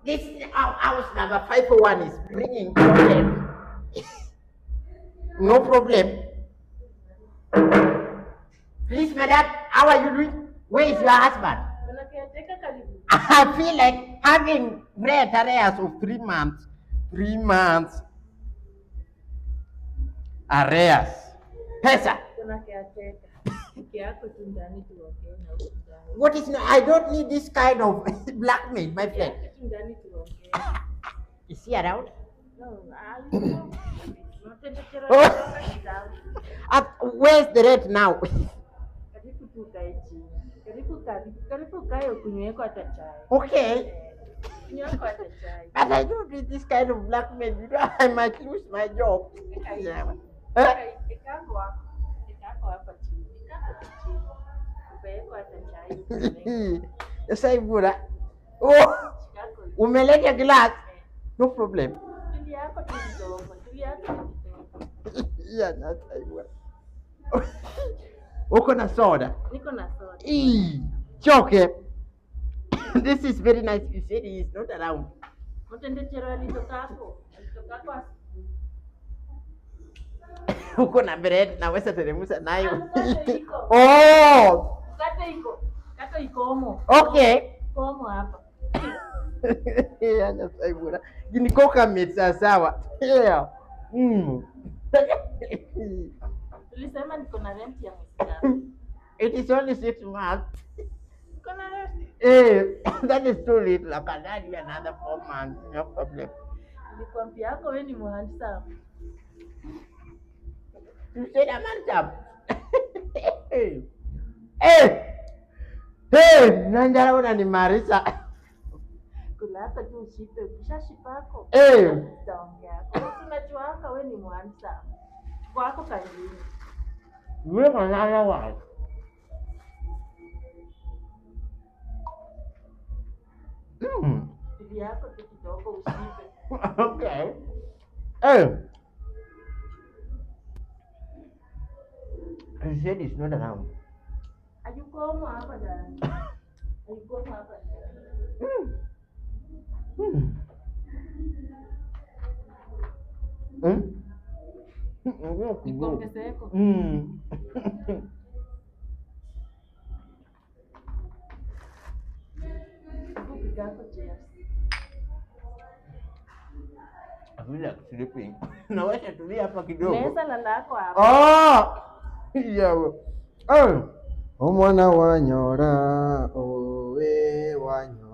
This house number 501 is bringing problem. No problem. Please, madam, how are you doing? Where is your husband? I feel like having bread arrears of 3 months. 3 months. Arrears. Pesa. What is no? I don't need this kind of blackmail, my friend. Is he around? No. Where's the rate now? Okay. But I don't need this kind of blackmail. You know, I might lose my job. Yeah. Yes, I would. Oh, umeleta glass. No problem. Yeah, that's I would. Uko na soda? Niko na soda. Choke. This is very nice. You said he is not around. Uko na bread na wesa teremusa nayo. Oh. Kata iko. Okay. Komo hapa. Yeah, that's I would. Ginikoka mitsa sawa. Yeah. Tulisema niko na rent ya mwezi. It is only 6 months. Niko na rent. That is too little. I can add you another 4 months. No problem. Nilikwambia yako wewe ni mhandisi. You said I'm handsome. Nanjara unanimarisa. Kula hapa tu ushipe, ukishashipa yako. Utaongea. Unajua haka wewe ni mhandisi. Kwako kazini. Wewe unalala wapi? Bibi yako tu kidogo ushipe. Okay. You said it's not around. Ayuko hapa ndani. Ayuko hapa ndani. Ongezeko. I feel like sleeping. Naweza tulia hapa kidogo. Lesa lala yako hapa. Yeah. Omwana wanyora, owe wanyora.